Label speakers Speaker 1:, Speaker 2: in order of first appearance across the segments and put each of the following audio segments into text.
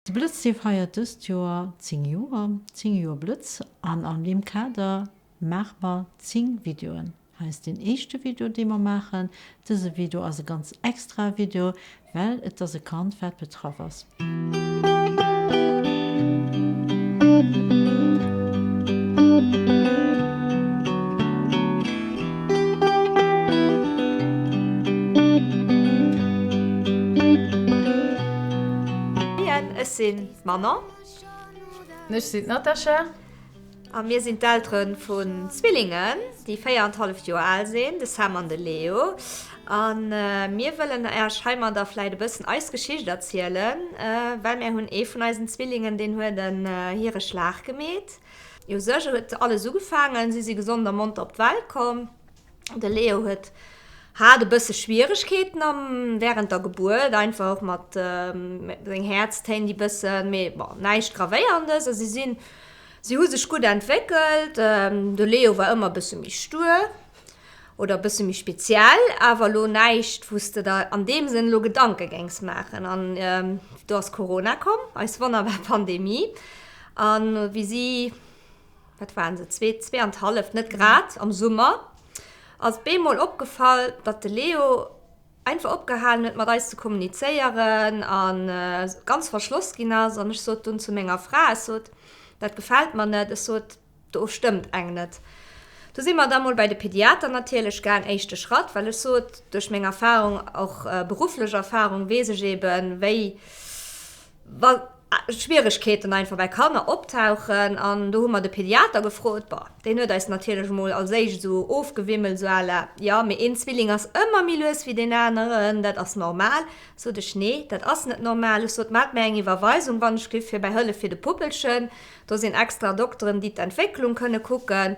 Speaker 1: De Blëtz dee feiert dëst Joer 10 Joer, 10 Joer Blëtz, an an deem Kader maache mer 10 Videoen. Hei ass deen éischte Video dee mer maachen. Dëse Video ass e ganz extrae Video, well et ass e Kand wat betraff ass.
Speaker 2: Moien, ech sinn d'Manon.
Speaker 3: Ech sinn d'Natasha.
Speaker 2: A mir sinn d'Eltere vun Zwillingen, déi 4 an d'halleft Joer al sinn, de Sam an de Leo. A mir wëllen Äech heimadder vläit e bëssen eis Geschicht erzielen, well mär hunn ee vun eisen Zwillingen, deen huet en Hireschlag gemeet. U sech huet alles ugefaangen, si si gesond a monter op d'Welt komm. De Leo huet hat e bësse Schwieregkeeten am während der Gebuert, einfach och mat seng Häerztéin déi bëssen, mee bon, näischt gravéierendes a si sinn, si hu sech gutt entwéckelt. De Leo war ëmmer e bësse méi stur oder e bësse méi speziell, awer elo näischt wou s de der an deem Sënn elo Gedanke géings maachen. An do ass Corona komm, eis wonnerbar Pandemie, an wéi si wat waren se, zwee, zweeanthallef, net grad, am Summer, ass bemol opgefall, datt de Leo einfach opgehalen huet mat eis ze kommunizéieren a ganz verschloss ginn ass. An ech sot dunn zu menger Fra, ech sot, dat gefält mer net, ech sot, do stëmmt eng net. Du si mer da mol bei de Pediater natierlech gaang, éischte Schratt, well ech sot, duerch meng Erfahrung, och berufflech Erfahrung, weess ech eben, wéi, wa Schwieregkeeten einfach bei Kanner optauchen an do hu mer de Pediater gefrot, bon, deen huet eis natierlech emol als éischt esou ofgewimmelt, esou à la, jo, mee een Zwilling ass ëmmer méi lues wéi deen aneren, dat ass normal. Sot ech, nee, dat ass net normal. Ech sot, maacht mir eng Iwwerweisung, wann ech giff, fir bei Hëllef fir de Puppelchen, do sinn extra Dokteren, déi d'Entwécklung kënne kucken.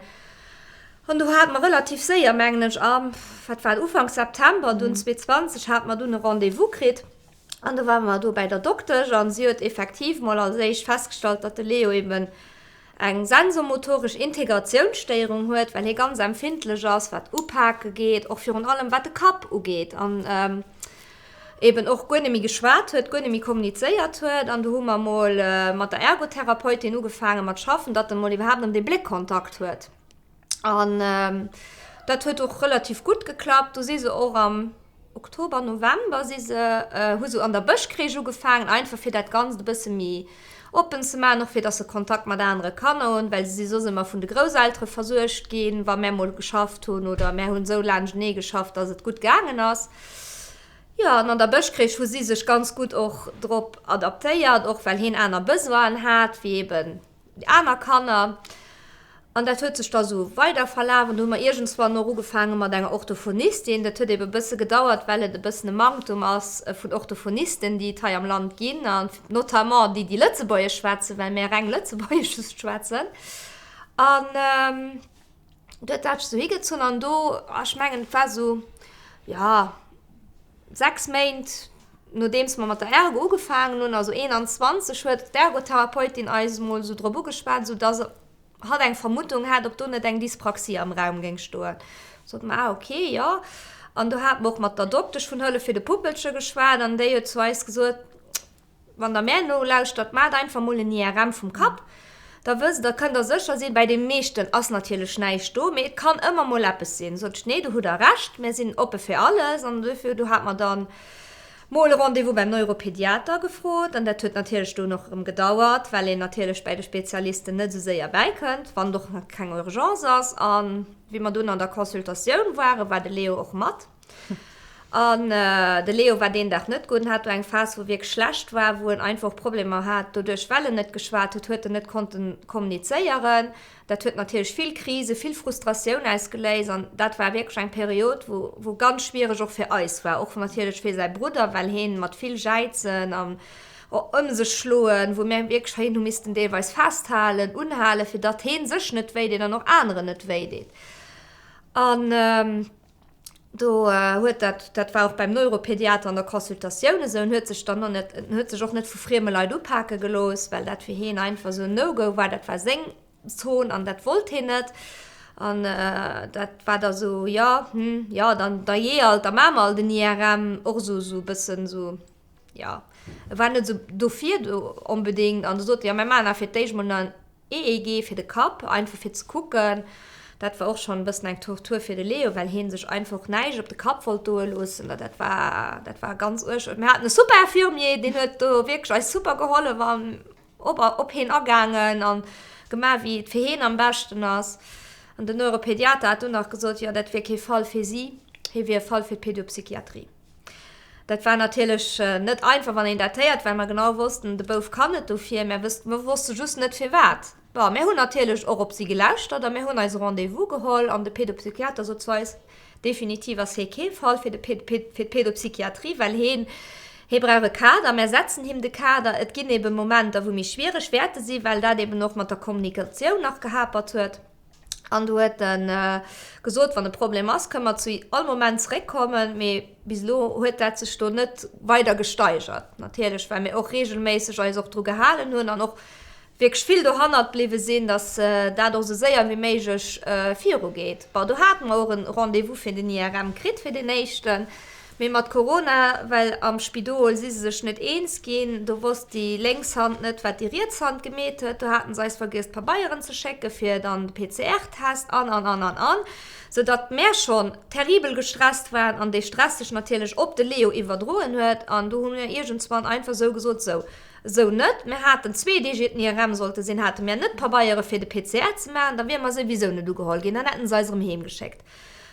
Speaker 2: An do hate mer relativ séier, mengen ech, am, wat war et, Ufank September dunn 2020 hate mer dunn e Rendez-vous kritt. An do ware mer do bäi der Doktesch an si huet effektiv mol als éischt festgestallt, datt de Leo eben eng sensomotoresch Integrationsstéierung huet, well hie ganz empfindlech ass, wat Upake geet, och virun allem wat de Kapp ugeet an eben och guer net méi geschwat huet, guer net méi kommunizéiert huet. An do hu mer mol mat der Ergotherapeutin ugefaange mat schaffen, datt en mol iwwerhaapt erëm dee Bléckkontakt huet. An dat huet och relativ gutt geklappt. Do si se och am Oktober, November si se, hu se an der Bëschcrèche ugefaangen, einfach fir dat Ganzt e bësse méi oppen ze maachen, och fir datt se Kontakt mat anere Kanner hunn, well se si soss ëmmer vun de Grousseltere versuergt ginn, wa mär mol geschafft hunn oder mär hunn esou laanschtenee geschafft, datt et gutt gaangen ass. Jo, an an der Bëschcrèche hu si sech ganz gutt och drop adaptéiert, och well hien aner Besoinen hat, wéi eeben déi aner Kanner. An dat huet sech da sou weider verlaf an do hu mer iergendswann och ugefaange mat enger Orthophonistin. Dat huet ebe bësse gedauert, well et e bëssen e Manktum ass vun Orthophonisten, déi et hei am Land ginn, an notamment déi, déi Lëtzebuergesch schwätzen, well mär reng Lëtzebuergesch just schwätzen. An do huet dat sech sou higezunn an do, ech mengen, et war sou, jo, 6 Méint nodeems mer mat der Ergo ugefaangen hunn, also 21, huet d'Ergotherapeutin eis emol esou drop ugeschwat, esou dass hatt eng Vermutung hat, ob do net eng Dyspraxie am Raum géing stoen. Sot mer, ah ok, jo. An do hate mer och mat der Doktesch vun Hëllef fir de Puppelche geschwat an déi huet zu eis gesot, Wann der mär nolauschtert, maacht einfach mol en IRM vum Kapp, da wësst der, kënnt der sécher sinn, bäi de meeschten ass natierlech näischt do, mee et kann ëmmer mol eppes sinn. Sot ech, nee, do hutt der Recht, mär sinn oppe fir alles. An duerfir, do hat mer dann mol e Rendez-vous beim Neuropediater gefrot an dat huet natierlech dunn och erëm gedauert, well een natierlech bäi de Spezialisten net esou séier bäikënnt, wann et och nach keng Urgence ass. A wéi mer dunn an der Consultatioun waren, war de Leo och mat. An de Leo war deen Dag net gutt. En hat do eng Phas, wou wierklech schlecht war, wou en einfach och Problemer hat. Doduerch, well en net geschwat huet, huet en net konnte kommunizéieren. Dat huet natierlech vill Krise, vill Frustratioun ausgeléist. An dat war wierklech eng Period, wou, wou ganz schwiereg och fir eis war, och natierlech fir säi Brudder, well heen mat vill Jäizen an ëm sech schloen, wou mir wierklech hien hu missten deelweis festhalen, unhalen, fir datt heen sech net wéideet an och aneren net wéideet. An. Do huet dat, dat war och beim Neuropediater an der Consultatioun esou, en huet sech dann och net, en huet sech och net vu frieme Leit upake gelooss, well dat fir hien einfach esou en No-Go war, dat war seng Zon an dat wollt hien net. An dat war da sou, jo, hm, jo, dann da jee alt, da maache mer alt en IRM, och esou, esou e bëssen esou. jo, e war net esou dofir do onbedéngt. An du sot e, jo, mir maachen awer fir d'éischt mol en EEG fir de Kapp, einfach fir ze kucken. Dat war och schonn e bëssen eng Tortur fir de Leo, well hie sech einfach och näischt op de Kapp wollt doe loossen. Dat war, dat war ganz uerg. Mir haten e super Infirmier, deen huet do wierklech eis super gehollef an op, op hien agaangen an gemaach, wéi et fir hien am beschten ass. An den Neuropediater hat dunn nach gesot, jo, dat wier kee Fall fir si, hie wier e Fall fir d'Pédopsychiatrie. Dat war natierlech net einfach, wann een dat héiert, well mer genau wossten, de Bouf kann net dofir, mä mer wosste just net firwat. Bon, mir hunn natierlech och op si gelauschtert a mir hunn eis e Rendez-vous geholl an de Pédopsychiater sot zu eis, definitiv ass hie kee Fall fir d'Pédopsychiatrie, well hien, hie brauch e Kader, mär setzen him de Kader. Et ginn ebe Momenter, wou méi schwiereg wäerte sinn, well dat eben och mat der Kommunikatioun nach gehapert huet. An do huet e gesot, wann e Problem ass, kënne mer zu all Moment zeréckkommen. Mee bis elo huet dat sech do net weider gesteigert. Natierlech, well mir och reegelméisseg eis och dru gehalen hunn an och wierklech vill dohannert bliwwe sinn, datt dat och esou séier wéi méiglech virugeet. Bon, do hate mer och e Rendez-vous fir den IRM kritt, fir deen éischten. Mee mat Corona, well am Spidol si se sech net eens ginn, do wosst déi lénks Hand net, wat déi riets Hand gemeet huet, do haten se eis vergiess d'Pabeieren ze schécke fir dann de PCR-Test an, an, an, an, an, sou datt mär schonn terribel gestresst waren an dee Stress sech natierlech op de Leo iwwerdroen huet. An do hu mir iergendswann einfach sou gesot, sou, sou net. Mir haten zwee Deeg iert den IRM sollte sinn, hate mär net d'Pabeiere fir de PCR ze maachen, da wiere mer souwisou net ugeholl ginn, dann hätten se eis erëm heem geschéckt.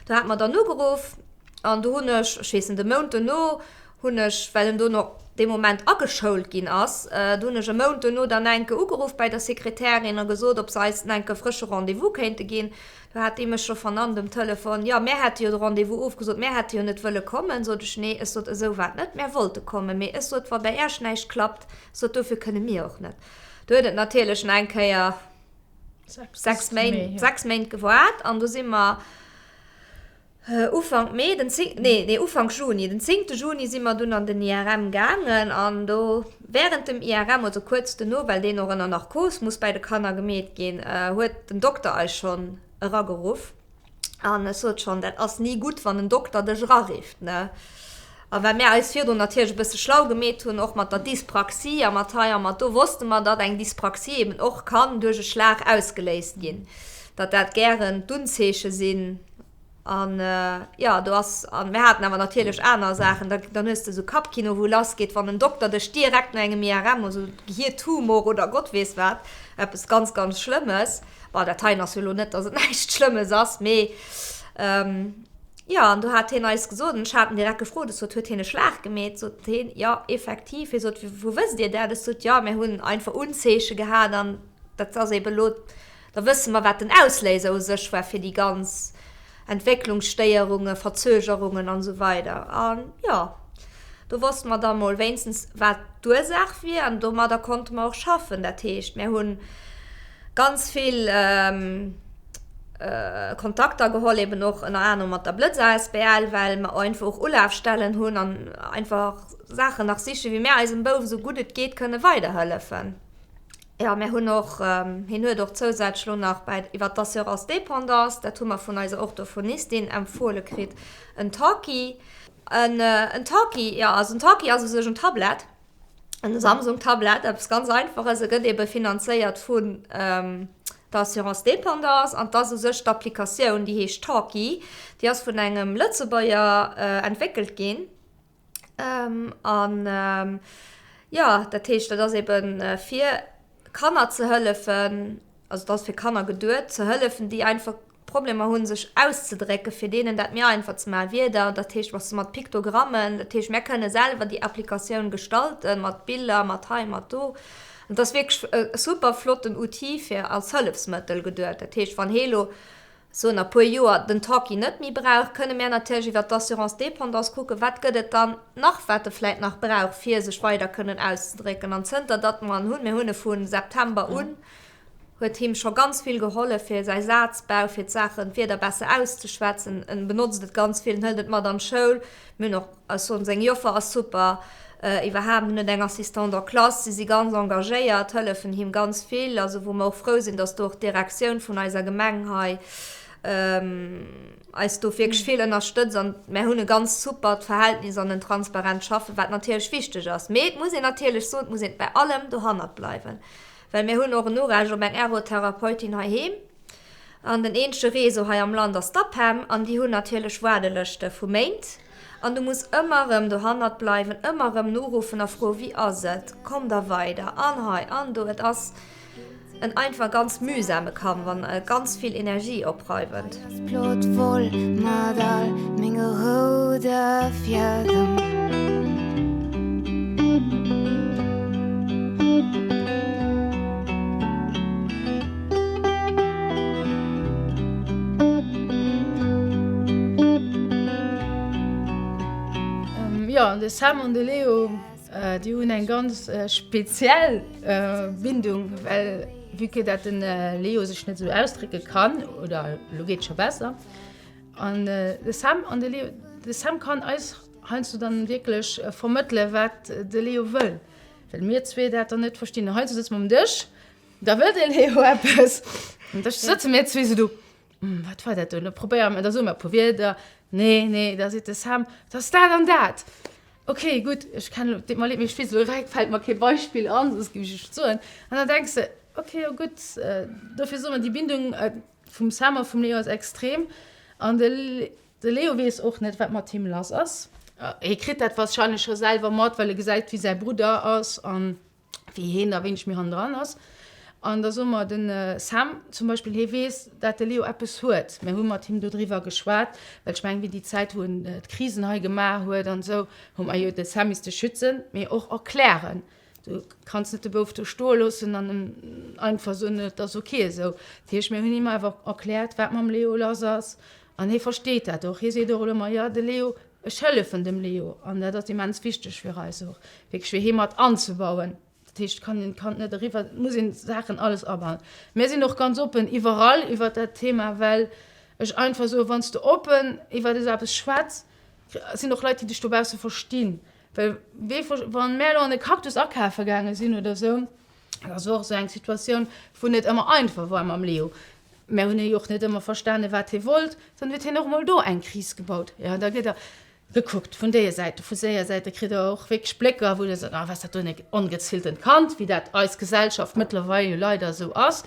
Speaker 2: Do hate mer dann ugeruff. An do hunn ech, ech weess net, e Mount dono hunn ech, well en do nach dee Moment ageschoult ginn ass, do hunn ech e Mount dono dann enke ugeruff bäi der Sekretärin a gesot, ob se eis enke frësche Rendez-vous kéinte ginn. Do hat déi mech scho vernannt um Telefon, Jo, mär hätte jo de Rendez-vous ofgesot, mär hätte jo net wëlle kommen. Sot ech, Nee, ech sot, esou war et net, mär wollte kommen, mee ech sot, wa bäi Äerch näischt klappt, sot, dofir kënne mir och net. Do huet et natierlech nach eng Kéier 6 Méint, 6 Méint gewaart an do si mer, Ufank Mee, den 10, nee, nee, Ufank Juni, den 10. Juni si mer dunn an den IRM gaangen an do während dem IRM, also kuerz dono, well deen och ënner Narkos muss bäi de Kanner gemeet ginn, huet den Dokter eis schonn erageruff an ech sot schonn, dat ass ni gutt, wann en Dokter dech erarifft, ne? A well mär eis virdrun natierlech e bësse schlau gemeet hunn, och mat der Dyspraxie a mat hei a mat do, wosste mer, datt eng Dyspraxie eben och kann duerch e Schlag ausgeléist ginn, datt dat gären d'Unzeeche sinn. An jo, do ass, an mir haten awer natierlech aner Saachen, da dann hues de esou Kappkino wou lass geet, wann en Dokter dech direkt no engem IRM, esou Gehirtumor oder Gott weess wat, eppes ganz ganz Schlëmmes, bon dat heien ass jo elo net, datt et näischt Schlëmmes ass, mee jo, an do hat hien eis gesot, an ech hat en direkt gefrot, ech sot, huet hien e Schlag gemeet? Sot hien, jo effektiv, hie sot, wou wësst Dir dat? Ech sot, jo mir hunn einfach Unzeeche gehat an dat ass ebe elo Da wësse mer, wat den Ausléiser u sech war fir déi ganz Entwécklungsstéierungen, Verzögerungen an esou weider. An jo, do wosste mer da mol wéinstens, wat d'Ursaach wier an domadder konnte mer och schaffen. Dat heescht, mir hu ganz vill Kontakter geholl, eben och ënner anerem mat der Blëtz asbl, well mer einfach och Ulafstellen hunn an einfach Saachen nach sichen, wéi mir eisem Bouf esou gutt et geet kënne weiderhëllefen. Jo, mir hunn och, hien huet och zousätzlech elo nach bäi, iwwer d'Assurance dépendance, dat hu mer vun eiser Orthophonistin empfohle kritt, en Talkie. En, en Talkie, jo, also en Talkie ass u sech en Tablett, en Samsung-Tablett, eppes ganz Einfaches. E gëtt ebe finanzéiert vun der Assurance dépendance an 't ass u sech d'Applikatioun, déi heescht Talkie, déi ass vun engem Lëtzebuerger entwéckelt ginn. An jo, dat heescht, dat ass ebe fir Kanner ze hëllefen, also dat ass fir Kanner geduet, ze hëllefen, déi einfach Problemer hunn, sech auszedrécken, fir deenen dat méi einfach ze maachen. Wierder, dat heescht was mat Piktogrammen, dat heescht, mär kënne selwer déi Applikatioun gestalten, mat Biller, mat hei, mat do. An dat ass wierklech e super flotten Outil fir als Hëllefsmëttel geduet. Dat heescht, wann hee lo soen a puer Joer den Talkie net méi brauch, kënne mär natierlech iwwert d'Assurance dépendance kucken, wat gëtt et dann nach, wat e vläit nach brauch, fir sech weider kënnen auszedrécken. An zënter datt mer en hunn, mir hunn e vu September un, huet him scho ganz vill gehollef fir säi Sazbau, fir d'Saachen, d'Wierder besser auszeschwätzen. En benotzt et ganz vill, en hëlt et mat an d'Schoul. Mir hunn och, ech soen, seng Joffer ass super, iwwerhaapt, en huet eng Assistante en classe, si si ganz engagéiert, hëllefen him ganz vill, also wou mer och frou sinn, dass do och d'Direktioun vun eiser Gemeng hei. Eis do wierklech vill ënnerstëtzt an mär hunn e ganz supert Verhältnis an en transparent Schaffen, wat natierlech wichteg ass. Mee et muss een natierlech soen, et muss een bei allem dohannert bleiwen, well mir hunn och en Urecht op eng Ergotherapeutin heiheem an den eenzege Réseau hei am Land ass d'APEM an déi hunn natierlech Waardelëschte vu Méint an du muss ëmmer erëm dohannert bleiwen, ëmmer erëm noruffen a froen, wéi ass et, kommt der weider an hei an do. Et ass. En einfach ganz mühsame Kampf an ganz vill Energie opreiwend.
Speaker 3: Jo, de Sam an de Leo. Déi hunn eng ganz speziell Bindung, well vue que dat den Leo sech net esou ausdrécke kann, oder elo geet et scho besser, an de Sam an de Leo, de Sam kann eis heiansdo dann wierklech vermëttele wat de Leo wëll, well mir zwee dat dann net verstinn. Heiansdo sëtze mer um Dësch, da wëll de Leo eppes an da sëtze mir zwee esou do, Wat war dat do? Da probéiere mer, da soe mer e puer Wierder, nee, nee, da seet de Sam, dat ass dat an dat. Ok, gutt, ech kennen elo, deet mer leed, mee ech weess elo direkt, fält mer kee Beispill an, soss géif ech et soen. An dann denks de, ok, jo gutt, dofir soe mer, déi Bindung vum Sam a vum Leo ass extrem. An de de Leo weess och net, wat mat him lass ass. Hie kritt dat warscheinlech scho selwer mat, well e gesäit, wéi säi Brudder ass an. wéi heen da wéineg méi hannendran ass. An da soe mer, de Sam zum Beispill, hee weess, dat de Leo eppes huet. Mir hu mat him dodriwwer geschwat, well ech mengen, wéi déi Zäit, wou en d'Krisen hei gemaach huet an esou, hu mer jo de Sam misste schützen, mee och erklären. Du kanns net de Bouf do stoe loossen an em einfach soen, et ass ok esou. Dat heescht, mir hunn him awer erkläert, wat mam Leo lass ass. An hee versteet dat och. Hie seet och elo ëmmer, jo, de Leo, Ech hëllefen dem Leo, an dat ass immens wichteg fir eis och, wierklech fir hee mat anzebauen. Dat heescht, et kann een d'Kand net eriwwer, et muss een d'Saachen alles abauen. Mir sinn och ganz oppen iwwerall iwwert dat Thema, well ech einfach soen, wann s de oppen iwwert esou eppes schwätz, sinn och Leit, déi dech dobausse verstinn. Well wee, wa mär elo an e Cactus akafe gaange sinn oder esou, dat ass och esou eng Situatioun, wou net ëmmer einfach war mam Leo, Mär hunn jo och net ëmmer verstane wat hie wollt, dann huet hien och mol do eng Kris gebaut. Jo, da gëtt der gekuckt vun déier Säit, vu séier Säit, da kritt der och wierklech Blécker, wou der sot, ah, wat ass dat do en ongezilltent Kand, wéi dat eis Gesellschaft mëttlerweil jo leider esou ass,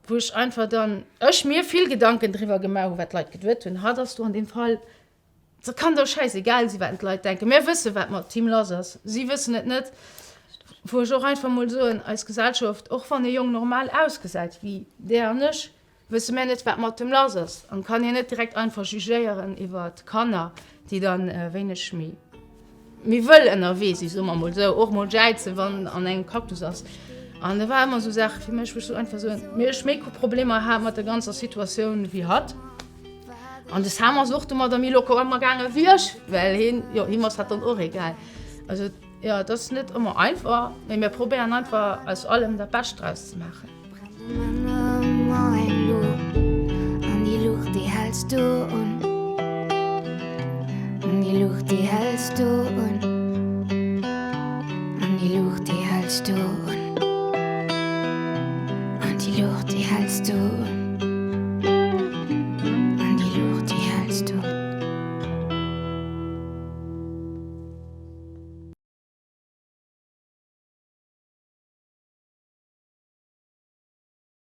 Speaker 3: wou ech einfach dann, ech mir vill Gedanken driwwer gemaach hu wat d'Leit geduet hunn, hatt ass do an deem Fall Et kann der schäisegal sinn, wat d'Leit denken. Mir wëssen, wat mat him lass ass. Si wëssen et net. Wou ech och einfach mol soen, eis Gesellschaft, och wann e Jong normal ausgesäit wéi där an ech, wësse mär net, wat mat him lass ass. An kann hien net direkt einfach jugéieren iwwer Kanner, déi dann e wéineg méi méi wëll ënnerwee sinn, soe mer mol esou, och mol jäizen, wann an engem Cactus ass. An da war ëmmer esou Saache fir mech, wou ech sou einfach soen, mee ech méi Problemer hat mat der ganzer Situatioun wéi hatt. An de Sam ass och domadder méi locker ëmmer gaange wéi ech, well hien, jo, him ass dat dann och egal. Also, jo, et ass net ëmmer einfach, mee mir probéieren einfach aus allem dat Bescht draus ze maachen.